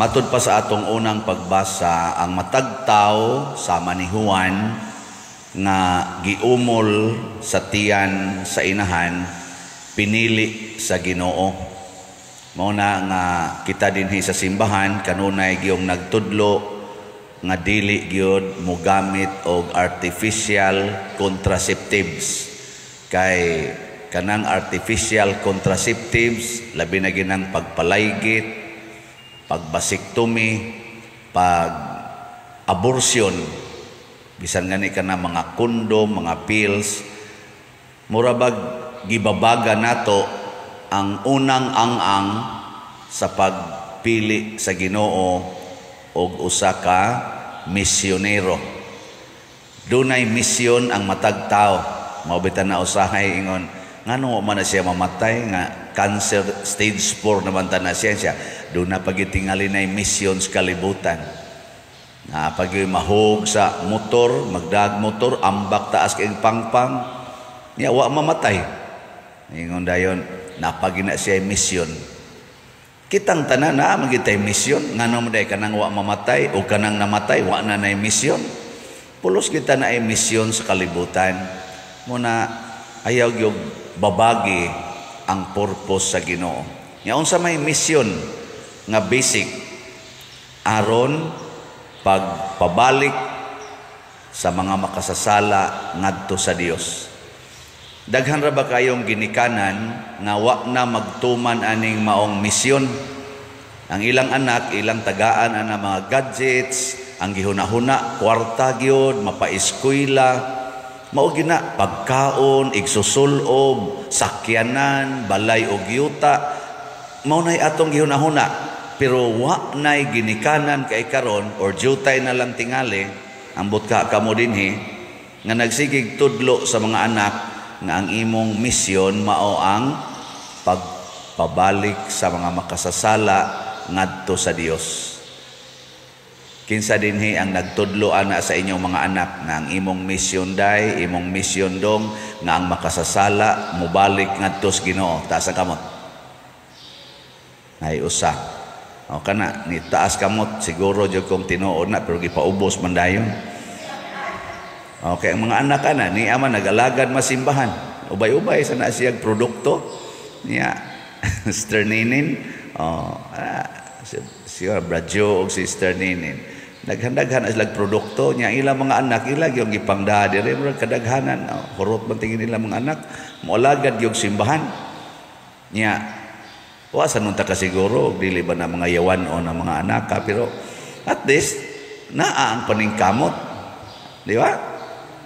Matud pa sa atong unang pagbasa, ang matag tawo sama ni Juan nga giumol sa tiyan sa inahan, pinili sa Ginoo. Mao na nga kita dinhi sa simbahan kanunay gyung nagtudlo nga dili gyud mogamit og artificial contraceptives, kay kanang artificial contraceptives, labi na ginang pagpalaygit, pag-vasectomy, pag abortion, bisan gani kana mga kondom, mga pills, mura bag gibabaga nato ang unang ang-ang sa pagpili sa Ginoo og usa ka misyonero. Dunay misyon ang matag tao. Mao bitaw na usahay ingon, ngano man na siya mamatay nga cancer stage 4 naman ta na siya siya. Duna pa tingali nay misyon sa kalibutan. Na pag mahog sa motor, magdag motor, ambak taas kay pangpang, niya wa mamatay. Ingon dayon, napagina siya misyon. Kitang tanan na man tay misyon, ngano man day kanang wa mamatay o kanang namatay wa na nay misyon. Pulos kita na ay misyon sa kalibutan. Muna ayaw gyud babagi ang purpose sa Ginoo. Nya unsa may misyon nga basic aron pagpabalik sa mga makasasala ngadto sa Dios? Daghan ra ba kayong ginikanan nga wa na magtuman aning maong misyon? Ang ilang anak, ilang tagaan ana mga gadgets, ang gihuna-huna, kwarta gyud, mapaeskwela, mao gina pagkaon, igsusulob, sakyanan, balay og yuta, mao nay atong gihuna-huna. Pero wa nay ginikanan kay karon or jutay na lang tingali, ambot ka kamo dinhi nga nagsigig tudlo sa mga anak nga ang imong misyon mao ang pagpabalik sa mga makasasala ngadto sa Dios. Kinsa dinhi ang nagtudlo ana sa inyong mga anak nga ang imong misyon day, imong misyon dong, nga ang makasasala mobalik ngadto sa Ginoo? Taas ang kamot. Ay usa. O kana ni taas kamot, siguro jud kong tinuod na, pero gipaubos man dayon. Okay, ang mga anak ana ni ama nag-alagad masimbahan. Ubay-ubay sa na siyang produkto niya, Sister Ninin. Oh, si, si Bradjo og Sister Ninin. Daghan-daghan sila produkto niya, ilang mga anak ila yung gipangda dire, murag kadaghanan. Oh, hurot man tingin nila mga anak moalagad yung simbahan niya. Wa sa nunta ka siguro dili ba na mga yawan o na mga anak ka, pero at least naa ang paningkamot, di ba?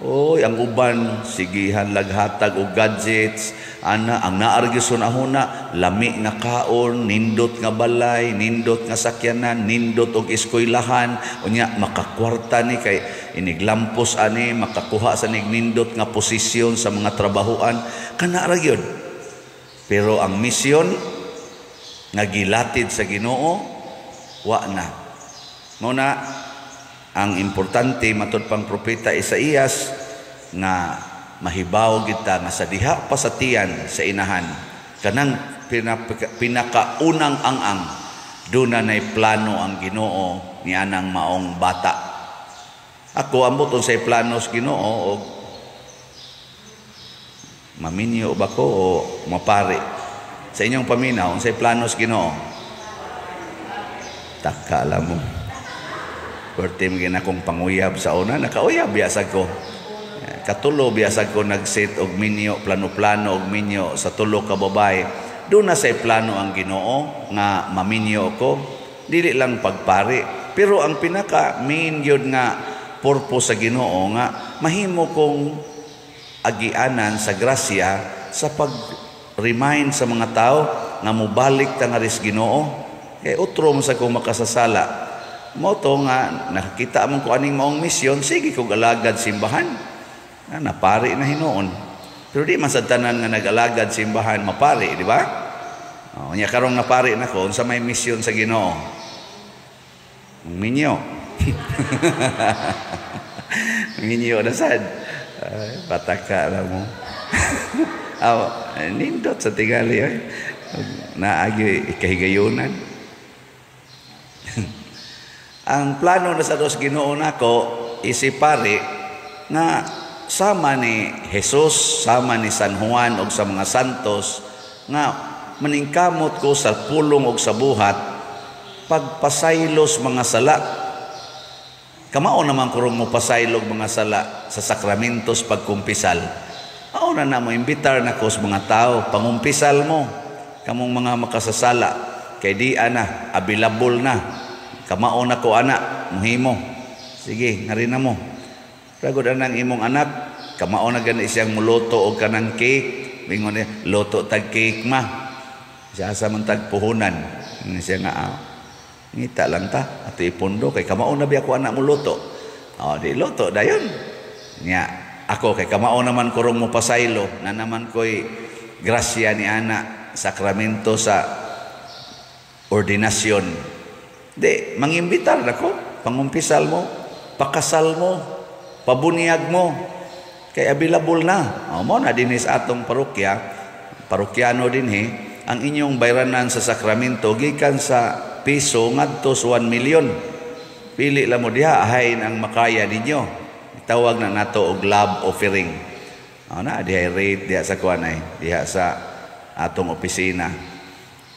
Oy, ang uban sigihan laghatag og gadgets ana, ang naa ra huna lami nga kaon, nindot nga balay, nindot nga sakyanan, nindot og eskwelahan, unya makakwarta ni kay iniglampos ani, makakuha sa nig nindot nga posisyon sa mga trabahoan, kana ra gyud. Pero ang misyon nga gilatid sa Ginoo, wa na. Mao na ang importante matud pang propeta Isaías nga mahibaw kita nga sa diha pa sa tiyan sa inahan, kanang pinakaunang ang-ang, duna nay plano ang Ginoo ni anang maong bata. Ako ambot unsay plano sa Ginoo og maminyo ba ko o mapari. Sa inyong paminaw, unsay plano sa Ginoo? Taka alam mo. Perti mo akong panguyab sa una, nakauyab biyasag ko. Katulo biyasag ko nag-set og minyo, plano-plano og minyo sa tulo ka babae. Doon na say plano ang Ginoo nga maminyo ko, dili lang pagpari. Pero ang pinaka main yun nga purpose sa Ginoo nga mahimo kong agianan sa grasya sa pag-remind sa mga tao nga mobalik ta nga ris Ginoo. Kay utro mo sa kong makasasala. Mao to nga nakakita mo ko aning maong misyon, sige kog alagad simbahan. Na, napari na hinuon. Pero di man sa tanan nga nag-alagad simbahan mapari, di ba? O, nya karong napari na ko, unsa may misyon sa Ginoo? Minyo. Minyo na sad. Ay, pataka lang mo. Aw, nindot sa tingali ay. Naagi ikahigayunan. Ang plano na sa dos Ginoo nako isi pare nga sama ni Jesus, sama ni San Juan og sa mga santos nga maningkamot ko sa pulong og sa buhat pagpasaylos mga sala. Kamao naman kurong mo pasaylog mga sala sa sakramentos pagkumpisal. Mao na na mo imbitar na ko sa mga tao, pangumpisal mo kamong mga makasasala kay di ana available na. Kamao na ko ana, muhimo. Sige, ngari na mo. Ragod anang imong anak, kamao na gani siyang muluto og kanang cake. Bingon niya, luto tag cake ma. Siya asa man tag puhunan. Siya nga, ngita lang ta ato ipundo kay kamao na biya ko anak mo luto. Oh, di luto dayon. Nya, ako kay kamao naman kurong mo pasaylo, na naman ko'y grasya ni ana sakramento sa ordinasyon. Di, mangimbitar nako, pangumpisal mo, pakasal mo, pabunyag mo, kay available na. O, mo na dinhi sa atong parokya, parokyano dinhi, ang inyong bayranan sa sakramento gikan sa piso ngadto sa 1 million. Pili lang mo diha, ahain ang makaya ninyo. Tawag na nato og love offering. O na, diha rate diha sa kuanay, diha sa atong opisina.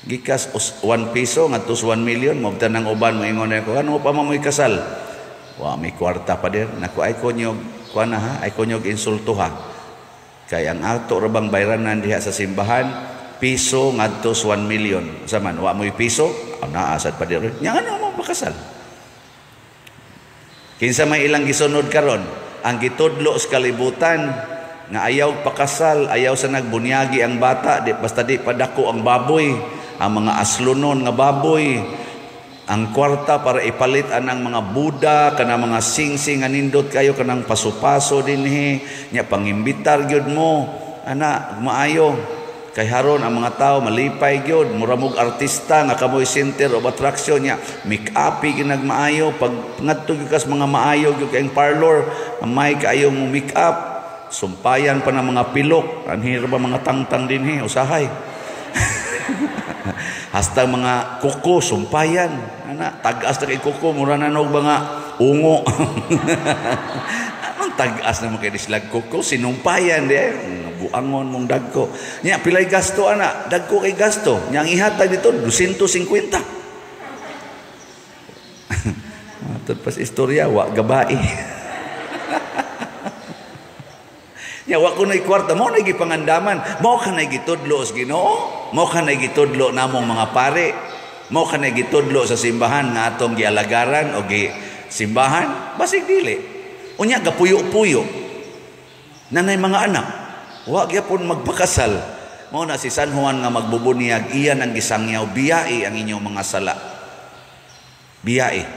Gikas 1 piso ngadto sa 1 million, mobtan ang uban moingon ako, ano pa man mo'y kasal? Wa may kwarta pa dir. Naku, ay konyog kuan na ha, ay konyog insulto ha. Kay ang ato ra bang bayranan diha sa simbahan, piso ngadto sa 1 million. Sa man wa mo'y piso, oh, naa sad pa dir. Nya ano mo pakasal? Kinsa may ilang gisunod karon? Ang gitudlo sa kalibutan nga ayaw pakasal, ayaw sa nagbunyagi ang bata, di basta di padako ang baboy, ang mga aslonon nga baboy, ang kwarta para ipalit anang mga Buda, kanang mga singsing nga nindot kayo, kanang paso-paso dinhi, nya pangimbitar gyud mo, ana maayo. Kay haron ang mga tao malipay gyud, mura mog artista nga kamoy center of attraction nya, make-up ginagmaayo pag ngadto gyud kas mga maayo gyud kayong parlor, may kaayo mo make-up, sumpayan pa ng mga pilok, anhir ba mga tangtang dinhi usahay. Hasta mga kuko sumpayan, ana tag-as na kay kuko mura na nog mga ungo. Anong tag-as na mga dislag kuko sinumpayan di buangon mong dagko. Nya pilay gasto ana, dagko kay gasto. Nya ang ihatag dito 250. Matud pas istorya wa gabai. Nya wa ko nay kwarta, mao na gipangandaman, mao ka na gitudlo sa Ginoo, mao ka na gitudlo namong mga pare, mao ka na gitudlo sa simbahan nga atong gialagaran o gi simbahan, basig dili. Unya gapuyo-puyo. Nanay mga anak, wa gyapon magpakasal. Mao na si San Juan nga magbubunyag, iyan ang gisangyaw, biyai ang inyong mga sala. Biyai.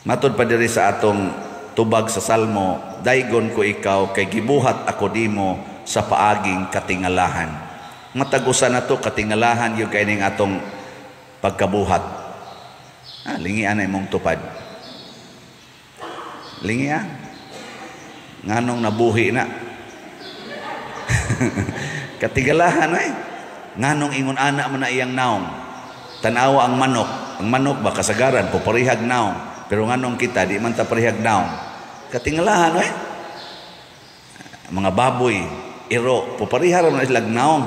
Matod pa diri sa atong tubag sa Salmo, daygon ko ikaw kay gibuhat ako nimo sa paaging katingalahan. Matag-usa na to katingalahan gyud kay ning atong pagkabuhat. Ah, lingian na imong tupad. Lingia. Nganong nabuhi na. Katigalahan ay. Nganong ingon ana man na iyang naong. Tanawa ang manok. Ang manok ba kasagaran puparihag naong. Pero nganong kita di man ta parihag naong. Katingalahan ay. Mga baboy, iro, pupariha ra man sila naong.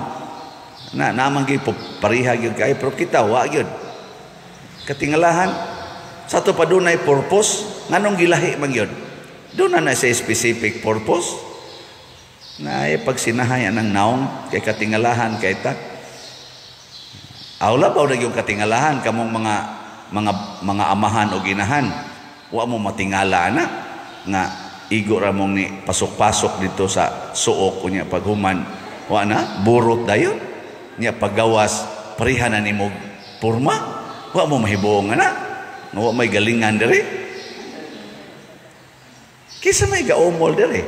Na naman gyud pupariha gyud kay pero kita wa gyud. Katingalahan sa ato pa dunay purpose, nganong gilahi man gyud. Doon na sa specific purpose na ay pagsinahay anang naong kay katingalahan kay ta. Awla ba na yung katingalahan kamong mga amahan o ginahan? Wa mo matingala ana nga igo ra mong ni pasok-pasok dito sa suok unya paghuman wa na burot dayon nya paggawas pareha na nimo porma, wa mo mahibuong ana nga wa may galingan diri. Kisa may gaumol diri.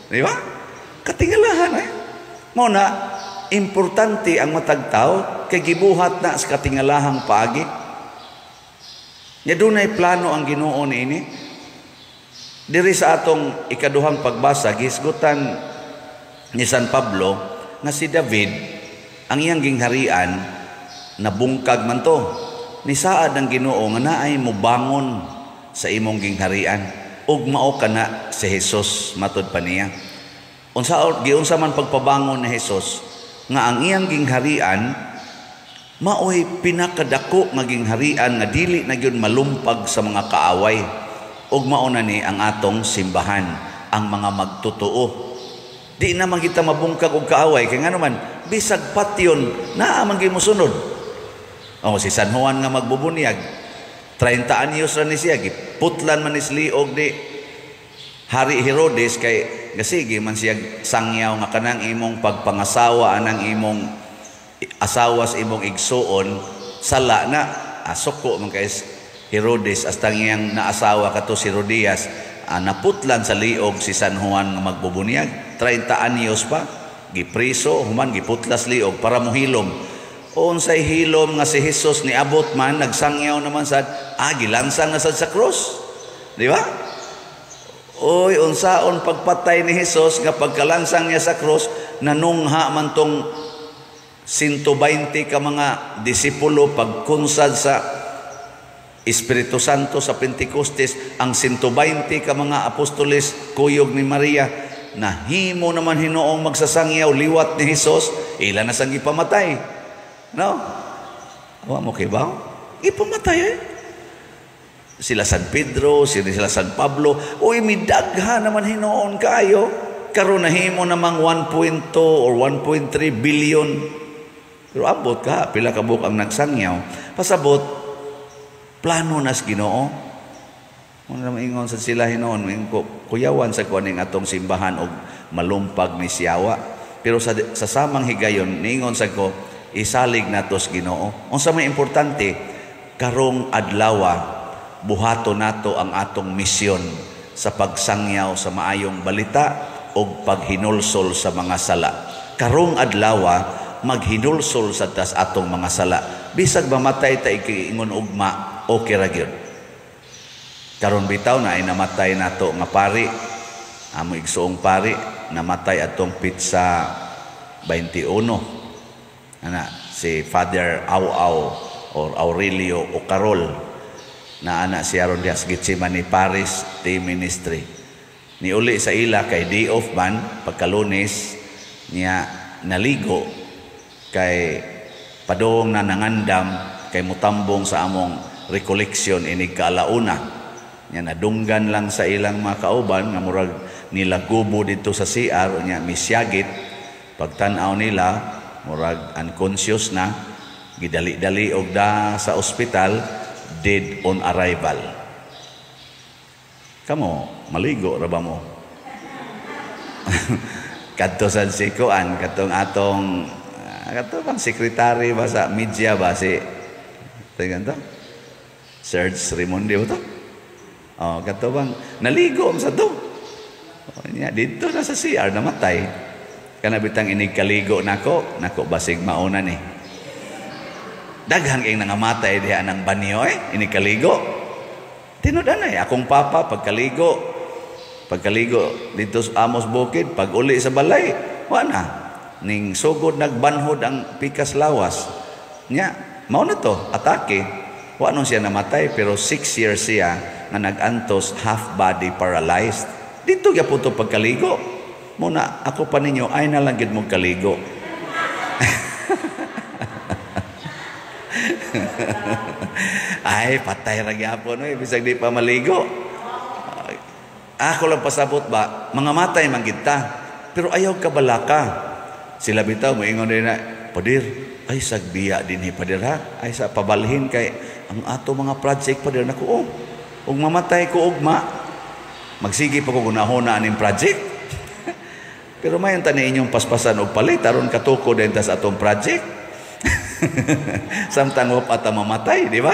Di ba? Katingalahan eh. Mao na importante ang matag tao kay gibuhat na sa katingalahang paagi. Nya dunay plano ang Ginoo niini. Diri sa atong ikaduhang pagbasa gisgutan ni San Pablo nga si David ang iyang gingharian nabungkag man to. Nisaad ang Ginoo nga naay mobangon sa imong gingharian ug mao kana si Jesus, matud pa niya. Unsa giunsa man pagpabangon ni Jesus nga ang iyang gingharian maoy pinakadako nga gingharian nga dili na gyud malumpag sa mga kaaway, ug mao na ni ang atong simbahan, ang mga magtotoo. Di na man kita mabungkag og kaaway kay ngano man bisag patyon naa man gyud mosunod. O si San Juan nga magbubunyag, 30 anyos ra ni siya, giputlan man ni liog ni Hari Herodes kay gasige man siya sangyaw nga kanang imong pagpangasawa anang imong asawa sa imong igsuon sala na. Asuko man kay Herodes hasta iyang naasawa kato si Herodias, naputlan sa liog si San Juan nga magbubunyag. 30 anyos pa gipriso, human giputlas liog para mohilom. Unsay hilom nga si Jesus niabot man, nagsangyaw naman sad, gilansang na sad sa krus. Di ba? Oy, unsaon pagpatay ni Jesus nga pagkalansang niya sa krus, nanungha man tong 120 ka mga disipulo pagkunsad sa Espiritu Santo sa Pentecostes, ang 120 ka mga apostoles kuyog ni Maria, nahimo naman hinoong magsasangyaw liwat ni Jesus, ila na sang gipamatay. No? Wa mo kay ba? Ipamatay eh. Sila San Pedro, sila San Pablo, uy, midagha naman hinoon kayo. Karon nahimo namang 1.2 or 1.3 billion. Pero abot ka, pila ka buok ang nagsangyaw. Pasabot, plano nas Ginoo. Muna naman ingon sa sila hinoon, kuyawan sa kuaning atong simbahan og malumpag ni siyawa. Pero sa samang higayon, niingon sa ko, isalig natos Ginoo. Unsa may importante, karong adlawa buhato nato ang atong misyon sa pagsangyaw sa maayong balita og paghinulsol sa mga sala. Karong adlawa maghinulsol sa tas atong mga sala. Bisag mamatay ta ikiingon ugma, okay ra gyud. Karon bitaw na ay namatay nato nga pari, amo igsuong pari, namatay atong pitsa 21. Ana si Father Au-Au or Aurelio Ocarol na ana siya ron diha sa Gethsemane Parish Day Ministry. Niuli sa ila kay day off man pagkalunes niya, naligo kay padung na nangandam kay mutambong sa among recollection inig kaalauna. Nya nadunggan lang sa ilang mga kauban nga murag nilagubo dito sa CR, nya misyagit. Pagtan-aw nila murag unconscious na, gidali-dali og da sa ospital, dead on arrival. Kamo, maligo ra ba mo? Kadto sad si kuan, katong atong kato bang sekretary ba sa media ba si tingnan to? Serge Raymundi ba to? Oh, kato bang naligo sa to? Oh, nya didto na sa CR namatay. Kana bitang inig kaligo nako, nako basig mauna ni. Daghan kay nangamatay diha ng banyo eh, inig kaligo. Tinud anay akong papa pagkaligo dito sa Amos Bukid, pag uli sa balay, wa na. Ning sugod nagbanhod ang pikas lawas. Nya, mao na to, atake. Wa nun siya namatay pero 6 years siya nga nag-antos half body paralyzed. Dito gyapon to pagkaligo. Muna, ako pa ninyo, ay na lang gid mong kaligo. Ay, patay ra gyapon oy, bisag di pa maligo. Ako lang pasabot ba, mga matay man gid ta. Pero ayaw kabalaka. Sila bitaw moingon din na, "Padir, ay sagbiya dinhi padir ha. Ay sa pabalhin kay ang ato mga project padir nako oh. Ug mamatay ko ugma, magsige pa ko gunahona aning project." Pero mayon tani inyong paspasan og palit aron katukod din ta sa atong project. Samtang wa pa ta mamatay, di ba?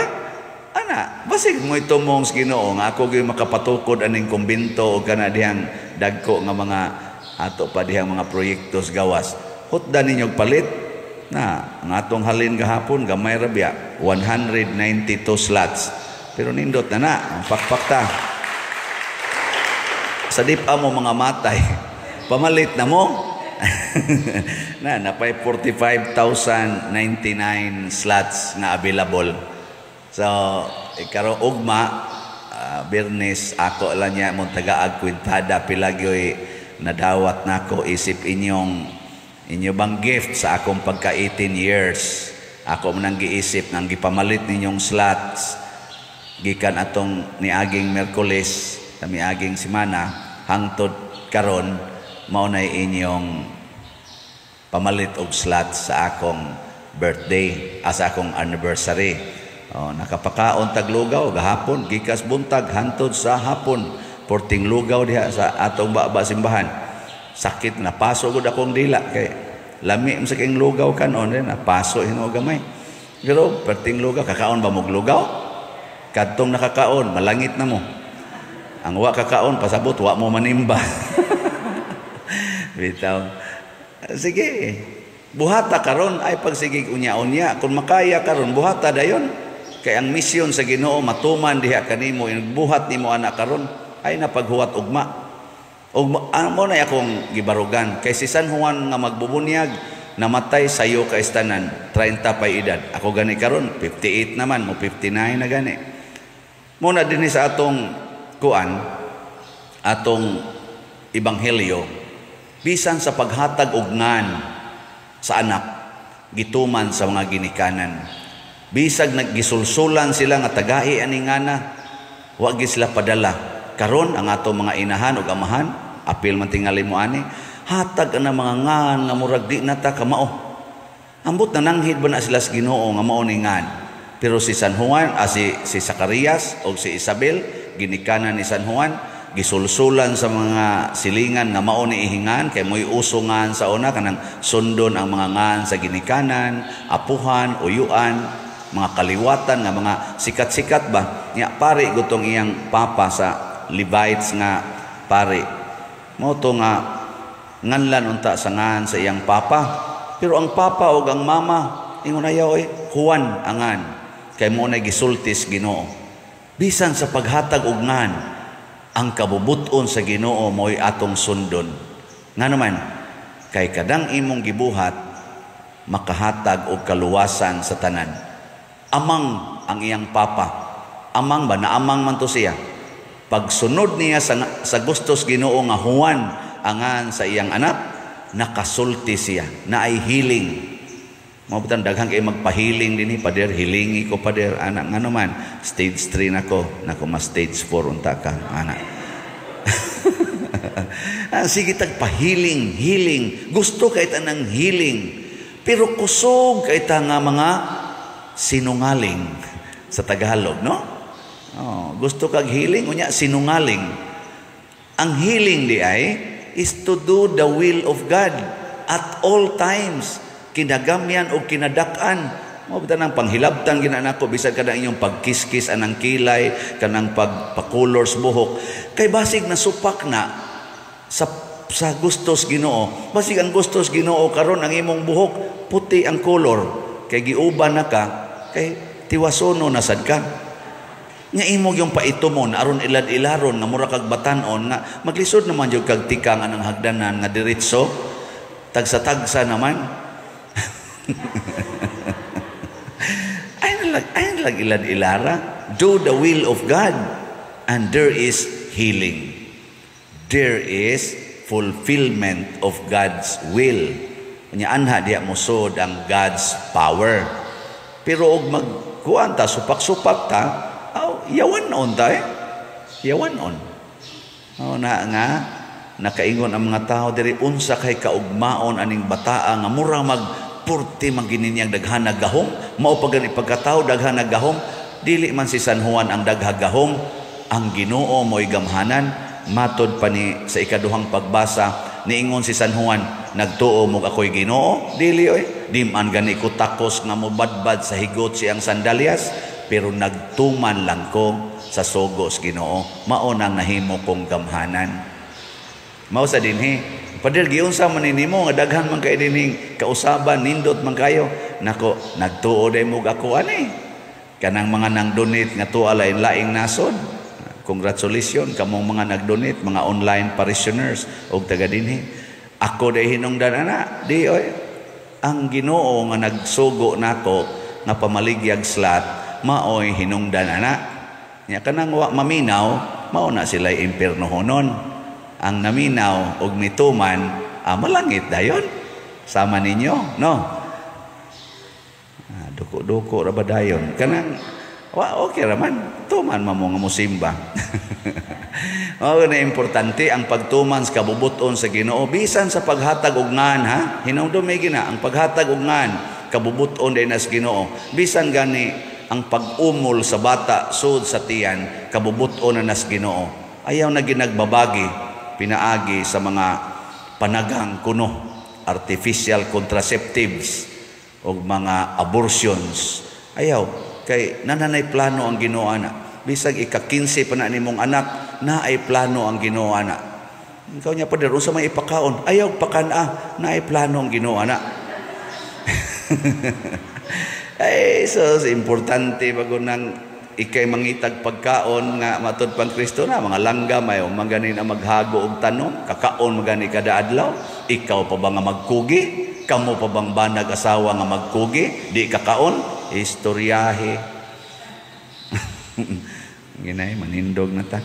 Ana, basig mo itumong sa Ginoo nga ako gyud makapatukod aning kumbento o kana dihang dagko nga mga ato pa dihang mga proyekto sa gawas. Hutdan ninyo palit na ang atong halin gahapon gamay ra biya 192 slots. Pero nindot na na, ang pakpak ta. Sa dip mo mga matay, pamalit na mo. Na napay 45,099 slots nga available. So, karon ugma, Biyernes, ako lang niya mong tagaag kwintada pilagyoy nadawat nako isip inyong inyo bang gift sa akong pagka 18 years. Ako man ang giisip nga gipamalit ninyong slots gikan atong niaging Miyerkules sa miaging semana hangtod karon, mao nay inyong pamalit og slots sa akong birthday, sa akong anniversary. Oh, nakapakaon tag lugaw gahapon, gikas buntag hantod sa hapon. Porting lugaw diha sa atong baba simbahan. Sakit na paso gud akong dila kay lami man sa king lugaw kanon na paso hinuo gamay. Pero perting lugaw, kakaon ba mog lugaw? Kadtong nakakaon, malangit na mo. Ang wa kakaon, pasabot wa mo manimba. Bitaw. Sige. Buhata karon ay pagsigig unya-unya. Kung makaya karon, buhata dayon. Kay ang misyon sa Ginoo matuman diha kanimo, buhat nimo anak karon ay napaghuwat ugma. Ug mo na akong gibarugan kay si San Juan nga magbubunyag namatay sayo ka istanan, 30 pa edad. Ako gani karon 58 naman mo, 59 na gani. Mo na dinhi sa atong kuan, atong ebanghelyo, bisan sa paghatag og ngan sa anak, gituman sa mga ginikanan. Bisag naggisulsulan sila nga tagai ani ngana, wa gyud sila padala. Karon ang ato mga inahan ug amahan, apil man tingali mo ani, hatag ana mga ngan nga murag di na ta kamao. Ambot na nanghid ba na sila sa Ginoo nga mao ni ngan. Pero si San Juan, si Zacarias o si Isabel, ginikanan ni San Juan, gisulsulan sa mga silingan nga mao ni ihingan kay mo'y uso ngan sa una, kanang sundon ang mga ngan sa ginikanan, apuhan, uyuan, mga kaliwatan nga mga sikat-sikat ba. Nya pari gutong iyang papa sa Levites nga pari. Mao to nga nganlan unta sa ngan sa iyang papa. Pero ang papa ug ang mama ingon, "Ayaw oy, Juan angan kay mo na gisultis Ginoo." Bisan sa paghatag og ngan, ang kabubuton sa Ginoo mo'y atong sundon. Nga naman, kay kadang imong gibuhat makahatag og kaluwasan sa tanan. Amang ang iyang papa. Amang ba na amang man to siya. Pagsunod niya sa gustos Ginoo nga Juan angan sa iyang anak, nakasulti siya, na ay healing. Mao butang daghan kay magpahiling dinhi, "Pader, hilingi ko, pader," anak. Ngano man, "Stage 3 na ko." Nako, mas stage 4 unta ka, anak. Sige tag pahiling, healing. Gusto kay ta ng healing. Pero kusog kay ta nga mga sinungaling sa Tagalog, no? Oh, gusto kag healing, unya sinungaling. Ang healing di ay is to do the will of God at all times, kinagamyan o kinadak-an. Mao ba nang panghilabtan gina nako bisag kada inyong pagkiskis anang kilay, kanang pagpakulor sa buhok, kay basig nasupak na sa gustos Ginoo. Basig ang gustos Ginoo karon ang imong buhok puti ang kolor kay giuban na ka, kay tiwasono na sad ka. Nga imo yung paitumon aron ilad-ilaron nga mura kag batan-on, nga maglisod naman jud kag tikang anang hagdanan nga diretso, tagsa-tagsa naman. Ay nalag ilad-ilara. Do the will of God and there is healing. There is fulfillment of God's will. Unya anha diha mosud ang God's power. Pero og magkuan ta, supak-supak ta, aw, yawan on ta eh. Yawan on. Oh, na nga nakaingon ang mga tao diri, "Unsa kay kaugmaon aning bataa nga mura mag purti magininiyang daghan gahom, mao pa gani pagkatao daghan gahom?" Dili man si San Juan ang daghang gahom, ang Ginoo mo'y gamhanan. Matod pa ni sa ikaduhang pagbasa, niingon si San Juan, "Nagtuo mo ako'y Ginoo? Dili oy, di man gani ko takos nga mobadbad sa higot siyang sandalyas, pero nagtuman lang ko sa sugos Ginoo, mao nang nahimo kong gamhanan." Mao sa dinhi, "Pader, giunsa man nimo nga daghan man kay dinhing kausaban, nindot man kayo?" Nako, nagtuo day mo ako ani. Kanang mga nang donate nga tuwa lain laing nasod. Congratulations kamong mga nag-donate, mga online parishioners og taga dinhi. Ako day hinungdan ana, di oy. Ang Ginoo nga nagsugo nako nga pamaligyag slot. maoy hinungdan ana. Nya kanang wa maminaw, mao na sila impiernohonon. Ang naminaw og mituman, malangit dayon. Sama ninyo, no? Duko-duko ra ba dayon? Kanang wa okay ra man, tuman man mo nga musimba. Mao na importante ang pagtuman sa kabubuton sa Ginoo bisan sa paghatag og ngan, ha. Hinumdum gina ang paghatag og ngan, kabubuton din sa Ginoo. Bisan gani ang pag-umol sa bata sud sa tiyan, kabubuton na nas Ginoo. Ayaw na ginagbabagi pinaagi sa mga panagang kuno, artificial contraceptives o mga abortions. Ayaw kay nananay plano ang Ginoo ana. Bisag ika-15 pa na nimong anak, naay plano ang Ginoo ana. Ikaw niya, pader, unsa may ipakaon? Ayaw pakan-a, naay plano ang Ginoo ana. Ay, so importante bago nang ikay mangitag pagkaon nga matud pang Kristo na mga langgam, ayo magani na maghago og tanom, kakaon magani kada adlaw. Ikaw pa ba nga magkugi? Kamo pa bang banag asawa nga magkugi, di kakaon? Istoryahe. Ginay, manindog na ta.